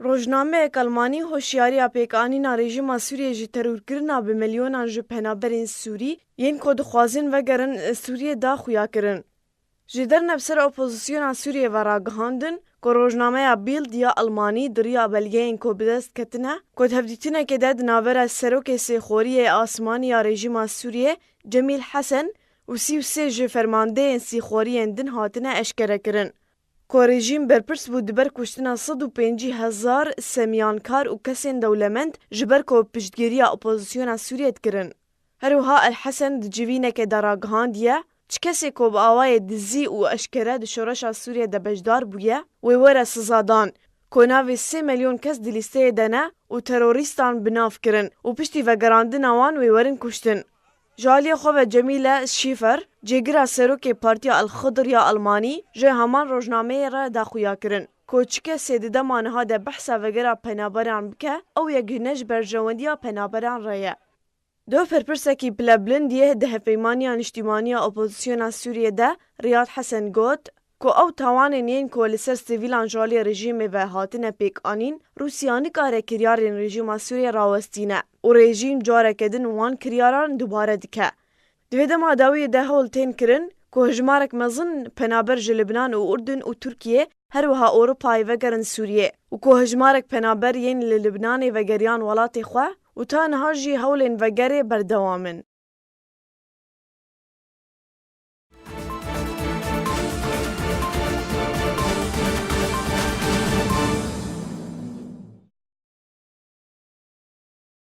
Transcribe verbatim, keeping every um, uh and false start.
Rojnameyek Almanî hoşyariya pêkanîna rejîma Sûriyê ji terorkirina bi milyonan ji penaberên Sûrî yên ku dixwazin vegerin Sûriyê da xuya kirin. Ji dernev ser opozisyona Sûriyê ve ragihandin ku rojnameya Bild ya Almanî di riya belgeyên ku bi dest ketine ku di hevdîtinekê de di navbera serokê sêxoriyê asmanî ya rejîma Sûriyê Cemîl Hesen û sî û sê ji fermandeyên sîxoriyên din hatine eşkere kirin ku rejîm berpirs bû di ber kuştina sed û pêncî hezar semyankar û kesên dewlemend ji ber ku piştgiriya opozisyona Sûriyê dikirin. Her wiha El Hesen di civîneke de ragihandiye, çi kesê ku bi awayê dizî û eşkere di şoreşa Sûriyê de beşdar bûye, wê were sizadan, ku navê sê milyon kes di lîsteyê de ne û terorîstan bi nav kirin û piştî vegerandina wan wê werin kuştin. Ji aliyê xwe ve Cemîle Şîfer, cêgira serokê Partiya El Xidr ya Almanî, ji heman rojnameyê re da xuya kirin ku çi kesê di dema niha de behsa vegera penaberan bike, ew yek ji ne ji berjewendiya penaberan re ye. Doh berpirsekî pilebilind yê di Hevpeymaniya Niştîmaniya Opozisyona Sûriyê de Riyad Hesen got ku ew tawanên yên ku li ser sivîlan ji aliyê rejîmê ve hatine pêkanîn, Rûsya nikare kiryarên rejîma Sûriyê rawestîne û rejîm careke din wan kiryaran dubare dike. Di vê dema dawiyê de hewl tên kirin ku hejmarek mezin penaber ji Libnan û Urdun û Tirkiye, her wiha Ewropayê vegerin Sûriyê û ku hejmarek penaber yên li Libnanê vegeriyan welatê xwe û ta niha jî hewlên vegerê berdewam in.